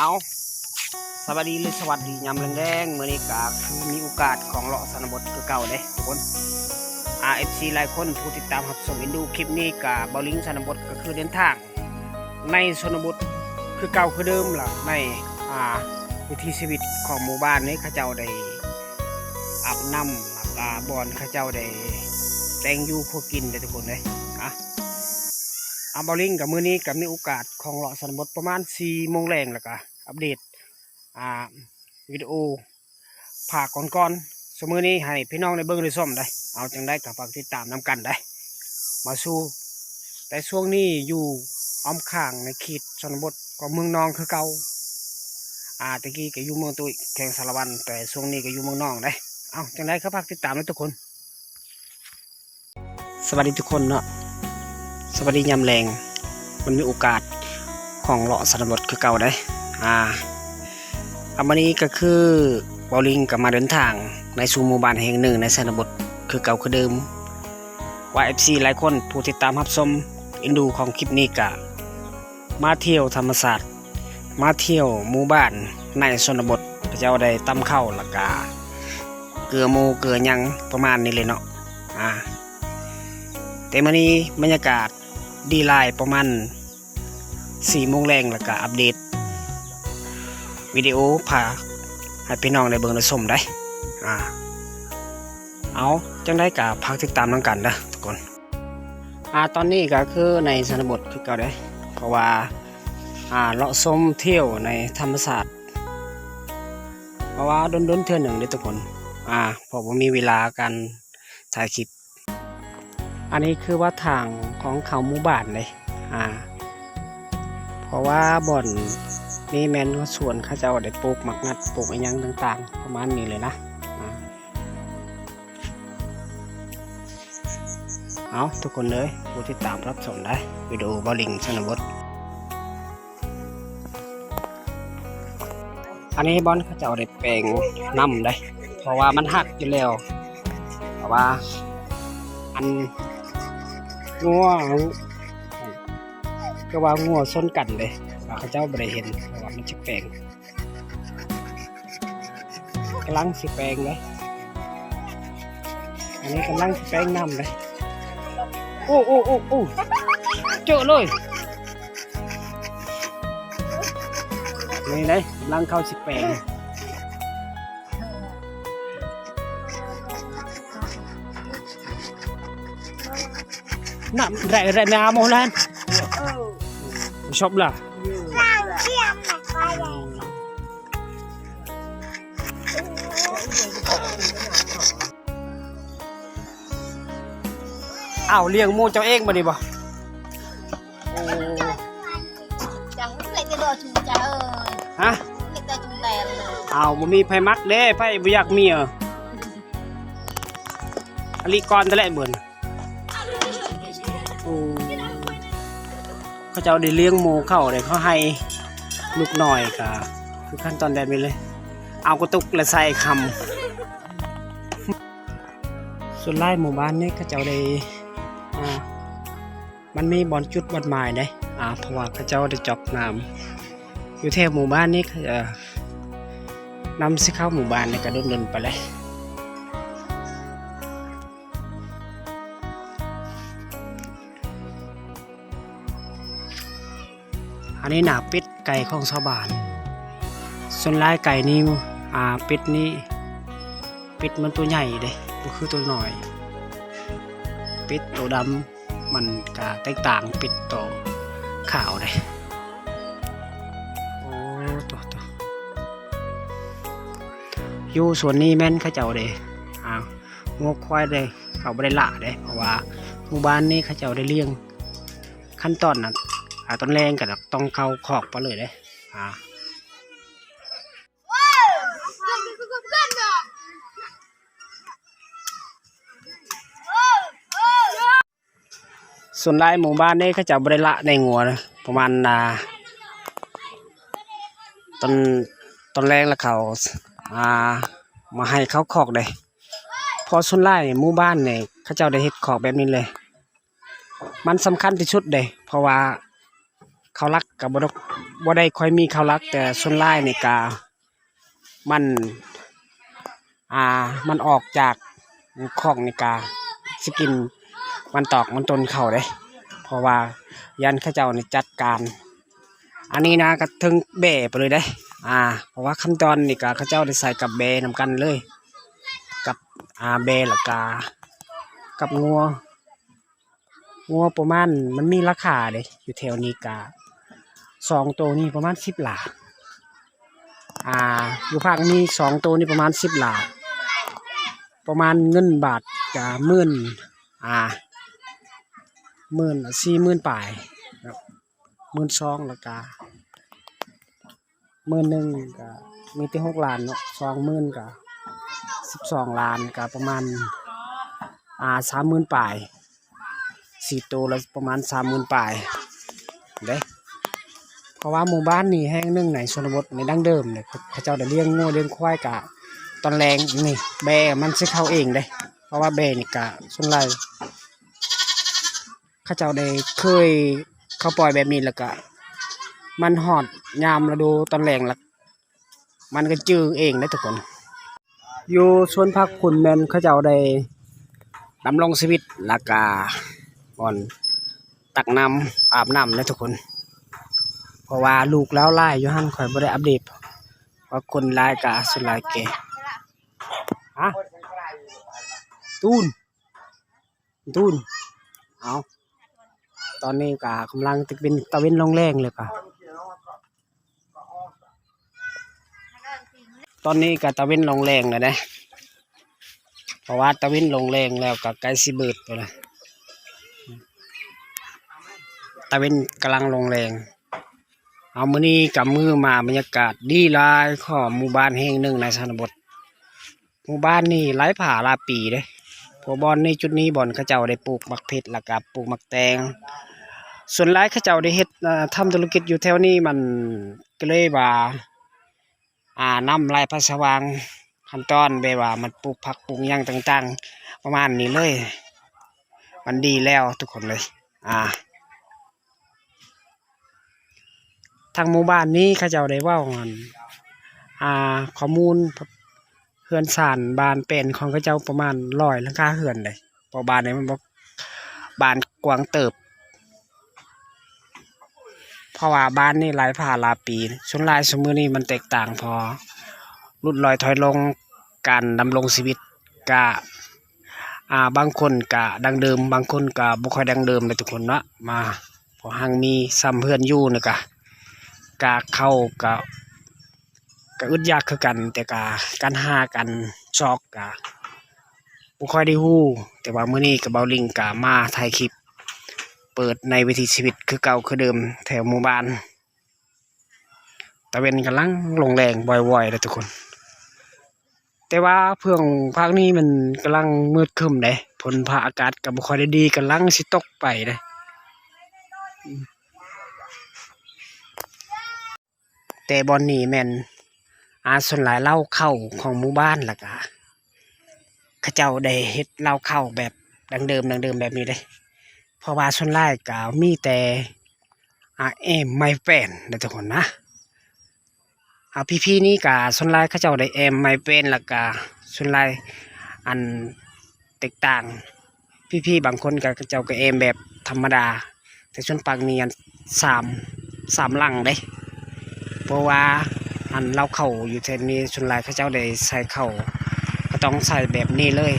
ເອົາ ສະບາຍດີ ຫຼື ສະຫວັດດີຍາມແລງໆ. ມື້ນີ້ກະຄືມີໂອກາດຂອງເລາະຊົນນະບົດຄືເກົ່າເດ້ທຸກຄົນ. ອາ ເອັຟຊີຫຼາຍຄົນຜູ້ຕິດຕາມຮັບຊົມເອັນດູຄລິບນີ້ກະ ເບົາລິງຊົນນະບົດກະຄືເດີນທາງໃນຊົນນະບົດຄືເກົ່າຄືເດີມລະ ໃນ ອາ ວິຖີຊີວິດຂອງໝູ່ບ້ານນີ້ ເຂົາເຈົ້າໄດ້ອາບນ້ຳ ລະກະບ່ອນເຂົາເຈົ້າໄດ້ແຕ່ງຢູ່ຄົວກິນເດ້ທຸກຄົນເດ້. ອາ ອາ ເບົາລິງກະມື້ນີ້ກະມີໂອກາດຂອງເລາະຊົນນະບົດປະມານສີ່ໂມງແລງ ລະກະອັບເດດ ອາ ວິດີໂອພາກກ່ອນໆ ຊຸມື້ນີ້ໃຫ້ພີ່ນ້ອງໄດ້ເບິ່ງໄດ້ຊົມໄດ໋. ເອົາ ຈັ່ງໃດກະຝາກຕິດຕາມນຳກັນໄດ໋. ມາສູ່ ແຕ່ຊ່ວງນີ້ຢູ່ອ້ອມຂ້າງໃນເຂດຊົນນະບົດຂອງເມືອງນອງຄືເກົ່າ. ອາ ແຕ່ກີ້ກະຢູ່ເມືອງຕຸ້ຍ ແຂວງສາລະວັນ ແຕ່ຊ່ວງນີ້ກະຢູ່ເມືອງນອງໄດ໋. ເອົາ ຈັ່ງໃດກະຝາກຕິດຕາມເດີທຸກຄົນ. ສະບາຍດີທຸກຄົນເນາະ ສະບາຍດີຍາມແລງ. ມັນມີໂອກາດຂອງເລາະຊົນນະບົດຄືເກົ່າເດ້. ອາ ອາ ມື້ນີ້ກະຄືເບົາລິງກະມາເດີນທາງໃນສູ່ໝູ່ບ້ານແຫ່ງໜຶ່ງໃນຊົນນະບົດຄືເກົ່າຄືເດີມ. ວ່າເອັຟຊີຫຼາຍຄົນຜູ້ຕິດຕາມຮັບຊົມເອັນດູຂອງຄລິບນີ້ກະມາທ່ຽວທຳມະຊາດ ມາທ່ຽວໝູ່ບ້ານໃນຊົນນະບົດ ເຂົາເຈົ້າໄດ້ຕຳເຂົ້າ ລະກະເກືອໝູເກືອຫຍັງປະມານນີ້ເລີຍເນາະ. ອາ ແຕ່ມື້ນີ້ບັນຍາກາດດີຫຼາຍ ປະມານສີ່ໂມງແລງ ລະກະອັບເດດວິດີໂອພາໃຫ້ພີ່ນ້ອງໄດ້ເບິ່ງໄດ້ຊົມໄດ໋. ອາ ເອົາ ຈັ່ງໃດກະຝາກຕິດຕາມນຳກັນເດີທຸກຄົນ. ອາ ຕອນນີ້ກະຄືໃນຊົນນະບົດຄືເກົ່າເດ້ ເພາະວ່າ ອາ ເລາະຊົມທ່ຽວໃນທຳມະຊາດ ເພາະວ່າດົນໆເທື່ອໜຶ່ງເດ້ທຸກຄົນ. ອາ ເພາະບໍ່ມີເວລາການຖ່າຍຄລິບ. ອັນນີ້ຄືວ່າທາງຂອງເຂົ້າໝູ່ບ້ານເດ້. ອາ ເພາະວ່າບ່ອນນີ້ແມ່ນສວນເຂົາເຈົ້າໄດ້ປູກໝາກນັດ ປູກອີ່ຫຍັງຕ່າງໆ ປະມານນີ້ເລີຍນະ. ອາ ເອົາ ທຸກຄົນເອີຍ ຜູ້ຕິດຕາມຮັບຊົມໄດ໋ ວິດີໂອເບົາລິງຊົນນະບົດ. ອັນນີ້ບ່ອນເຂົາເຈົ້າໄດ້ແປງນ້ຳໄດ໋ ເພາະວ່າມັນຫັກຢູ່ແລ້ວ ເພາະວ່າອັນງົວ ຄືວ່າງົວຊົນກັນເດ້ ວ່າເຂົາເຈົ້າບໍ່ໄດ້ເຫັນ ເພາະວ່າມັນຊິແປງ ກຳລັງຊິແປງເດ້. ອັນນີ້ກຳລັງຊິແປງນ້ຳເດ້. ໂອ້ ໂອ້ ໂອ້ ໂອ້ ເຈີເລີຍ. ນີ້ເດ້ ກຳລັງເຂົ້າຊິແປງ. ນະ ແລະ ແລະ ມາໂມແລນ ຊອບລະ. ອ້າວ ລ້ຽງໝູເຈົ້າເອງບໍ່ນີ້ບໍ່? ໂອ້ ຈັງເລັກແຕ່ດອກຊຸມຈາເອີຍ. ຮະ? ເລັກແຕ່ຊຸມແດນ. ອ້າວ ບໍ່ມີໃຜມັກເດ້ ໃຜບໍ່ຢາກມີເອີ. ອະລິກອນແຕ່ແລະເບິ່ນ. ໂອ້ ເຂົາເຈົ້າໄດ້ລ້ຽງໝູເຂົາເດ້ ເຂົາໃຫ້ລູກນ້ອຍກະຄືຂັ້ນຕອນແບບນີ້ເລີຍ ເອົາກະຕຸກແລະໃສ່ຄຳ. ສ່ວນຫຼາຍໝູ່ບ້ານນີ້ເຂົາເຈົ້າໄດ້ ອ່າ ມັນມີບ່ອນຈຸດບ່ອນໝາຍເດ້ ອ່າ ເພາະວ່າເຂົາເຈົ້າໄດ້ຈອກນ້ຳຢູ່ແຖວໝູ່ບ້ານນີ້ ເຂົາ ເອີ ນ້ຳຊິເຂົ້າໝູ່ບ້ານນີ້ກະດົນໆໄປເລີຍ. ອັນນີ້ນາ ເປັດໄກ່ຂອງຊາວບ້ານ. ສ່ວນຫຼາຍໄກ່ນີ້ ອ່າ ເປັດນີ້ ເປັດມັນໂຕໃຫຍ່ເດ້ ບໍ່ຄືໂຕນ້ອຍ. ເປັດໂຕດຳມັນກະແຕກຕ່າງເປັດໂຕຂາວເດ້. ໂອ້ ໂຕ ໂຕ ຢູ່ສວນນີ້ແມ່ນເຂົາເຈົ້າເດ້ ອ່າ ງົວຄວາຍເດ້ ເຂົາບໍ່ໄດ້ລະເດ້ ເພາະວ່າໝູ່ບ້ານນີ້ເຂົາເຈົ້າໄດ້ລ້ຽງ ຂັ້ນຕອນນັ້ນ ອາ ຕອນແລງກະຕ້ອງເຂົ້າຄອກໄປເລີຍເດ້ ອາ. ສ່ວນຫຼາຍໝູ່ບ້ານນີ້ເຂົາເຈົ້າບໍ່ໄດ້ລະໃນງົວ ປະມານ ອາ ຕອນ ຕອນແລງລະເຂົາ ອາ ມາໃຫ້ເຂົ້າຄອກເດ້ ເພາະສ່ວນຫຼາຍໝູ່ບ້ານນີ້ເຂົາເຈົ້າໄດ້ເຮັດຄອກແບບນີ້ເລີຍ. ມັນສຳຄັນທີ່ສຸດເດ້ ເພາະວ່າ ເຂົ້າຫຼັກກໍບໍ່ ບໍ່ໄດ້ຄ່ອຍມີເຂົ້າຫຼັກ, ແຕ່ສ່ວນຫຼາຍນີ້ກະ ມັນ ອ່າ ມັນອອກຈາກຄອກນີ້ກະຊິກິນມັນຕອກມັນຕົນເຂົ້າເດ້, ເພາະວ່າຢ້ານເຂົາເຈົ້ານີ້ຈັດການ. ອັນນີ້ນະ ກໍເຖິງແບ້ໄປເລີຍເດ້ ອ່າ ເພາະວ່າຄຳດອນນີ້ກະເຂົາເຈົ້າໄດ້ໃສ່ກັບແບ້ນຳກັນເລີຍ ກັບ ອ່າ ແບ້ ແລ້ວກະກັບງົວ. ງົວປະມານ ມັນມີລາຄາເດ້ ຢູ່ແຖວນີ້ກະ ສອງໂຕນີ້ປະມານສິບລ້ານ ອ່າ ຢູ່ພາກນີ້ ສອງໂຕນີ້ປະມານສິບລ້ານ ປະມານເງິນບາດກະໝື່ນ ອ່າ ໝື່ນ ສີ່ໝື່ນປາຍເນາະ ໝື່ນສອງ ແລ້ວກະ ໝື່ນໜຶ່ງກໍມີແຕ່ຫົກລ້ານເນາະ, ສອງໝື່ນກໍສິບສອງລ້ານ ກໍປະມານ ອ່າ ສາມໝື່ນປາຍ, ສີ່ໂຕລະປະມານສາມໝື່ນປາຍເດ້. ເພາະວ່າໝູ່ບ້ານນີ້ແຫ່ງໜຶ່ງໃນຊົນນະບົດໃນດັ້ງເດີມນີ້ ເຂົາເຈົ້າໄດ້ລ້ຽງງົວລ້ຽງຄວາຍ, ກະຕອນແລງນີ້ແບ້ມັນຊິເຂົ້າເອງເດ້, ເພາະວ່າແບ້ນີ້ກະສ່ວນຫຼາຍ ເຂົາເຈົ້າໄດ້ເຄີຍເຂົ້າປ່ອຍແບບນີ້ ແລ້ວກະມັນຮອດຍາມລະດູຕອນແລງລະ ມັນກໍຈື່ເອງເດ້ທຸກຄົນ. ຢູ່ສວນຜັກພຸ້ນແມ່ນເຂົາເຈົ້າໄດ້ດຳລົງຊີວິດ ແລ້ວກະບ່ອນຕັກນ້ຳອາບນ້ຳເດ້ທຸກຄົນ, ເພາະວ່າລູກລາວຫຼາຍຢູ່ຫັ້ນ, ຂ້ອຍບໍ່ໄດ້ອັບເດດ ເພາະຄົນຫຼາຍກະສ່ວນຫຼາຍແກ່ ຮະ ຕູນ ຕູນ ເອົາ ຕອນນີ້ກະກຳລັງຕະເວັນ ຕາເວັນລົງແລງແລ້ວກະ ຕອນນີ້ກະຕາເວັນລົງແລງແລ້ວເດ້, ເພາະວ່າຕາເວັນລົງແລງແລ້ວກະໃກ້ຊິມືດແລ້ວນະ, ຕາເວັນກຳລັງລົງແລງ. ເອົາ ມື້ນີ້ກະມື້ມາ ບັນຍາກາດດີຫຼາຍຂອງໝູ່ບ້ານແຫ່ງໜຶ່ງໃນຊົນນະບົດ. ໝູ່ບ້ານນີ້ຫຼາຍຜາຫຼາຍປີເດ້, ເພາະບ່ອນນີ້ ຈຸດນີ້ບ່ອນເຂົາເຈົ້າໄດ້ປູກໝາກເຜັດ ແລ້ວກະປູກໝາກແຕງ. ສ່ວນຫຼາຍເຂົາເຈົ້າໄດ້ເຮັດ ອ່າ ທຳທຸລະກິດຢູ່ແຖວນີ້, ມັນກໍເລີຍວ່າ ອ່າ ນ້ຳໄຫຼຜ່ານສະຫວ່າງ ຂັ້ນຕອນແບບວ່າມັນປູກຜັກປູກຫຍັງຕ່າງໆ ປະມານນີ້ເລີຍ, ມັນດີແລ້ວທຸກຄົນເລີຍ. ອ່າ ທາງໝູ່ບ້ານນີ້ເຂົາເຈົ້າໄດ້ເວົ້າ ອັນ ອ່າ ຂໍ້ມູນເຮືອນຊານບ້ານແປນຂອງເຂົາເຈົ້າປະມານຮ້ອຍຫຼັງຄາເຮືອນເດ້, ເພາະບ້ານນີ້ມັນບໍ່ ບ້ານກວ້າງເຕີບ, ເພາະວ່າບ້ານນີ້ຫຼາຍຜາຫຼາຍປີ. ສ່ວນຫຼາຍຊຸມມື້ນີ້ມັນແຕກຕ່າງ ເພາະຫຼຸດລອຍຖອຍລົງ ການດຳລົງຊີວິດກະ ອ່າ ບາງຄົນກະດັ້ງເດີມ, ບາງຄົນກະບໍ່ຄ່ອຍດັ້ງເດີມເດ້ທຸກຄົນເນາະ. ມາ ພໍຮັ່ງມີຊ່ຳເຮືອນຢູ່ນີ້ກະ ກະເຂົ້າກະ ກະອຶດຢາກຄືກັນ, ແຕ່ກະການຫາການຊອກກະບໍ່ຄ່ອຍໄດ້ຮູ້. ແຕ່ວ່າມື້ນີ້ກະ ເບົາລິງກະມາຖ່າຍຄລິບ ເປີດໃນວິຖີຊີວິດຄືເກົ່າຄືເດີມແຖວໝູ່ບ້ານ. ຕາເວັນກຳລັງລົງແລງວອຍໆເດ້ທຸກຄົນ, ແຕ່ວ່າເບື້ອງພາກນີ້ມັນກຳລັງມືດຄຶ້ມເດ້, ຝົນຟ້າອາກາດກໍບໍ່ຄ່ອຍໄດ້ດີ, ກຳລັງຊິຕົກໄປເດ້. ແຕ່ບ່ອນນີ້ແມ່ນ ອ່າ ສ່ວນຫຼາຍເລົ້າເຂົ້າຂອງໝູ່ບ້ານ, ແລ້ວກະເຂົາເຈົ້າໄດ້ເຮັດເລົ້າເຂົ້າແບບດັ້ງເດີມໆແບບນີ້ເດ້, ເພາະວ່າສ່ວນຫຼາຍກະມີແຕ່ ອ່າ ແອ້ມໄມ້ແປ້ນເດ້ທຸກຄົນນະ. ອ່າ ພີພີນີ້ກະສ່ວນຫຼາຍເຂົາເຈົ້າໄດ້ແອ້ມໄມ້ແປ້ນ, ແລ້ວກະສ່ວນຫຼາຍ ອັນ ແຕກຕ່າງ ພີພີບາງຄົນກະ ເຂົາເຈົ້າກະແອ້ມແບບທຳມະດາ, ແຕ່ສ່ວນປາກນີ້ ອັນ ສາມ ສາມຫຼັງເດ້, ເພາະວ່າ ອັນ ເລົ້າເຂົ້າຢູ່ແຖວນີ້ ສ່ວນຫຼາຍເຂົາເຈົ້າໄດ້ໃສ່ເຂົ້າ ກໍຕ້ອງໃສ່ແບບນີ້ເລີຍ,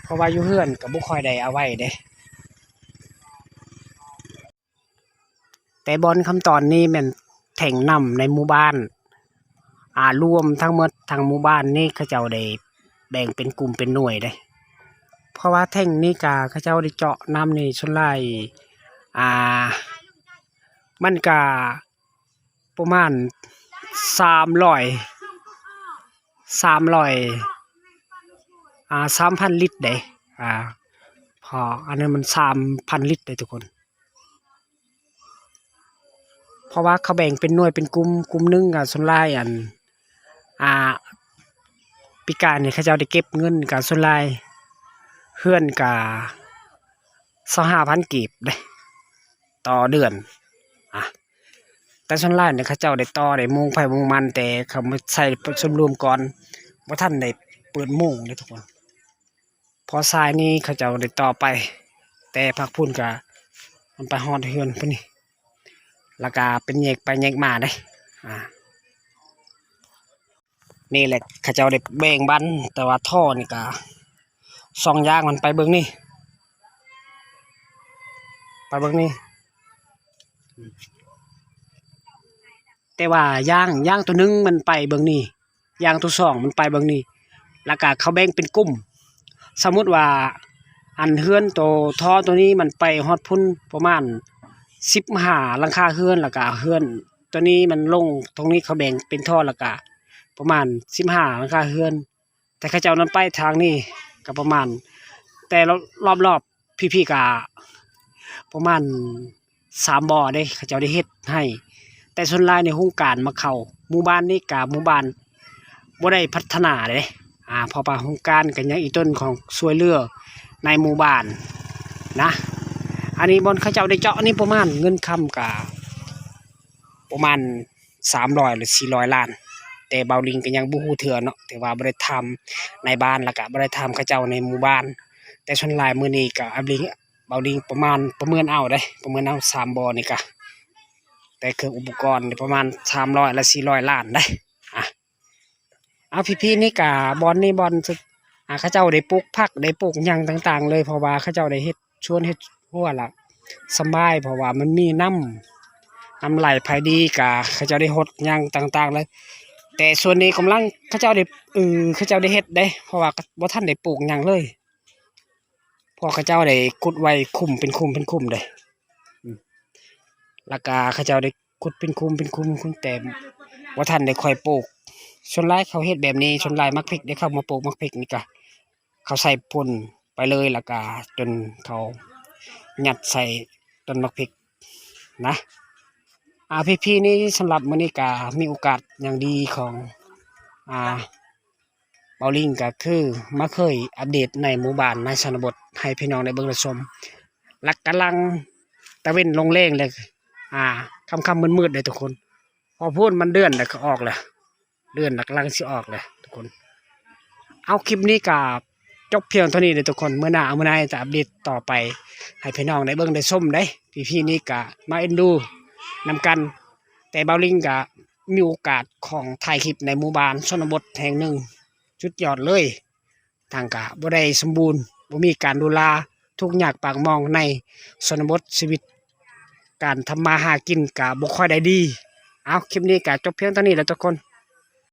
ເພາະວ່າຢູ່ເຮືອນກໍບໍ່ຄ່ອຍໄດ້ເອົາໄວ້ເດ້. ແຕ່ບ່ອນຄຳຕອນນີ້ແມ່ນແທ້ງນ້ຳໃນໝູ່ບ້ານ, ອ່າ ລວມທັງໝົດທັງໝູ່ບ້ານນີ້ ເຂົາເຈົ້າໄດ້ແບ່ງເປັນກຸ່ມເປັນໜ່ວຍເດ້, ເພາະວ່າແທ້ງນີ້ກະເຂົາເຈົ້າໄດ້ເຈາະນ້ຳນີ້ສ່ວນຫຼາຍ ອ່າ ມັນກະປະມານສາມຮ້ອຍ ສາມຮ້ອຍ ອ່າ ສາມພັນລິດເດ້, ອ່າ ເພາະອັນນັ້ນມັນສາມພັນລິດເດ້ທຸກຄົນ. ເພາະວ່າເຂົາແບ່ງເປັນໜ່ວຍເປັນກຸ່ມ, ກຸ່ມໜຶ່ງກໍສ່ວນຫຼາຍ ອັນ ອ່າ ປີກາຍນີ້ເຂົາເຈົ້າໄດ້ເກັບເງິນກໍສ່ວນຫຼາຍ ເຮືອນກໍຊາວຫ້າພັນກີບເດ້, ຕໍ່ເດືອນ. ອາ ແຕ່ສ່ວນຫຼາຍນີ້ເຂົາເຈົ້າໄດ້ຕໍ່ໄດ້ມຸງໃຜມຸງມັນ ແຕ່ເຂົາມາໃສ່ສົມລວມກ່ອນ ບໍ່ທັນໄດ້ເປີດມຸງເດ້ທຸກຄົນ. ພໍສາຍນີ້ເຂົາເຈົ້າໄດ້ຕໍ່ໄປ ແຕ່ພາກພຸ້ນກະມັນໄປຮອດເຮືອນພຸ້ນນີ້ ແລ້ວກະເປັນແຍກໄປແຍກມາເດ້. ອາ ນີ້ແຫຼະ ເຂົາເຈົ້າໄດ້ແບ່ງບັນ ແຕ່ວ່າທໍ່ນີ້ກະສອງຢ່າງ ມັນໄປເບິ່ງນີ້ ໄປເບິ່ງນີ້ ແຕ່ວ່າຢ່າງ ຢ່າງໂຕໜຶ່ງມັນໄປເບິ່ງນີ້ ຢ່າງໂຕສອງມັນໄປເບິ່ງນີ້ ແລ້ວກະເຂົາແບ່ງເປັນກຸ່ມ. ສົມມຸດວ່າ ອັນເຮືອນໂຕ ທໍ່ໂຕນີ້ມັນໄປຮອດພຸ້ນປະມານສິບຫ້າຫຼັງຄາເຮືອນ ແລ້ວກະເຮືອນໂຕນີ້ມັນລົງ ຕົງນີ້ເຂົາແບ່ງເປັນທໍ່ ແລ້ວກະປະມານສິບຫ້າຫຼັງຄາເຮືອນ ແຕ່ເຂົາເຈົ້ານັ້ນໄປທາງນີ້ກະປະມານ ແຕ່ລອບໆ ພີ້ໆ ກະປະມານສາມບໍ່ເດ້ ເຂົາເຈົ້າໄດ້ເຮັດໃຫ້. ແຕ່ສ່ວນຫຼາຍໃນໂຄງການມາເຂົ້າ ໝູ່ບ້ານນີ້ກະໝູ່ບ້ານບໍ່ໄດ້ພັດທະນາເດ້ ອາ ເພາະວ່າໂຄງການກະຍັງອີ່ຕົນຂອງຊ່ວຍເຫຼືອໃນໝູ່ບ້ານນະ. ອັນນີ້ບ່ອນເຂົາເຈົ້າໄດ້ເຈາະນີ້ປະມານເງິນຄຳກະ ປະມານສາມຮ້ອຍ ຫຼື ສີ່ຮ້ອຍລ້ານ ແຕ່ບ່າວລິງກະຍັງບໍ່ຮູ້ເທື່ອເນາະ ແຕ່ວ່າບໍ່ໄດ້ຖາມນາຍບ້ານ ແລ້ວກະບໍ່ໄດ້ຖາມເຂົາເຈົ້າໃນໝູ່ບ້ານ. ແຕ່ສ່ວນຫຼາຍມື້ນີ້ກະ ບ່າວລິງ ບ່າວລິງປະມານປະເມີນເອົາເດ້ ປະເມີນເອົາສາມບໍ່ນີ້ກະ ແຕ່ເຄື່ອງອຸປະກອນນີ້ປະມານສາມຮ້ອຍ ຫຼື ສີ່ຮ້ອຍລ້ານເດ້. ອາ ເອົາ ພີ້ໆ ນີ້ກະບ່ອນນີ້ບ່ອນ ອາ ເຂົາເຈົ້າໄດ້ປູກຜັກ ໄດ້ປູກຫຍັງຕ່າງໆ ເລີຍ ເພາະວ່າເຂົາເຈົ້າໄດ້ເຮັດສວນເຮັດຮົ້ວລະສະບາຍ ເພາະວ່າມັນມີນ້ຳ ນ້ຳໄຫຼໄພດີກະເຂົາເຈົ້າໄດ້ຫົດຫຍັງຕ່າງໆ ເລີຍ. ແຕ່ສ່ວນນີ້ກຳລັງເຂົາເຈົ້າໄດ້ ເອີ ເຂົາເຈົ້າໄດ້ເຮັດເດ້ ເພາະວ່າບໍ່ທັນໄດ້ປູກຫຍັງເລີຍ ເພາະເຂົາເຈົ້າໄດ້ຂຸດໄວ້ຂຸມເປັນຂຸມເປັນຂຸມເດ້. ອາ ແລ້ວກະເຂົາເຈົ້າໄດ້ຂຸດເປັນຂຸມເປັນຂຸມ ແຕ່ບໍ່ທັນໄດ້ຄ່ອຍປູກ. ສ່ວນຫຼາຍເຂົາເຮັດແບບນີ້ ສ່ວນຫຼາຍໝາກພິກເດ້ ເຂົາມາປູກໝາກພິກນີ້ກະ ເຂົາໃສ່ຝຸ່ນໄປເລີຍ ແລ້ວກະຈົນເຂົາຍັດໃສ່ຕົ້ນໝາກພິກນະ. ອາ ພີ້ໆ ນີ້ສຳລັບມື້ນີ້ກະມີໂອກາດຢ່າງດີຂອງ ອາ ເບົາລິງກະຄືມາເຄີຍອັບເດດໃນໝູ່ບ້ານໃນຊົນນະບົດໃຫ້ພີ່ນ້ອງໄດ້ເບິ່ງໄດ້ຊົມ ແລະ ກຳລັງຕາເວັນລົງແລງເລີຍ ອາ ຄ່ຳໆມືດໆເດ້ທຸກຄົນ ເພາະພຸ້ນມັນເດືອນລະກະອອກລະ ເດືອນລະກຳລັງຊິອອກລະທຸກຄົນ. ເອົາ ຄລິບນີ້ກະຈົບພຽງເທົ່ານີ້ເດີທຸກຄົນ ມື້ໜ້າເອົາມື້ໃນຈະອັບເດດຕໍ່ໄປໃຫ້ພີ່ນ້ອງໄດ້ເບິ່ງໄດ້ຊົມເດ້. ພີ້ໆ ນີ້ກະມາເອັນດູນຳກັນ ແຕ່ເບົາລິງກະມີໂອກາດຂອງຖ່າຍຄລິບໃນໝູ່ບ້ານຊົນນະບົດແຫ່ງໜຶ່ງ ສຸດຍອດເລີຍ. ທາງກະບໍ່ໄດ້ສົມບູນ ບໍ່ມີການດູລາ ທຸກຍາກປາກໝອງໃນຊົນນະບົດ ຊີວິດການທຳມາຫາກິນກະບໍ່ຄ່ອຍໄດ້ດີ. ເອົາ ຄລິບນີ້ກະຈົບພຽງເທົ່ານີ້ແຫຼະທຸກຄົນ.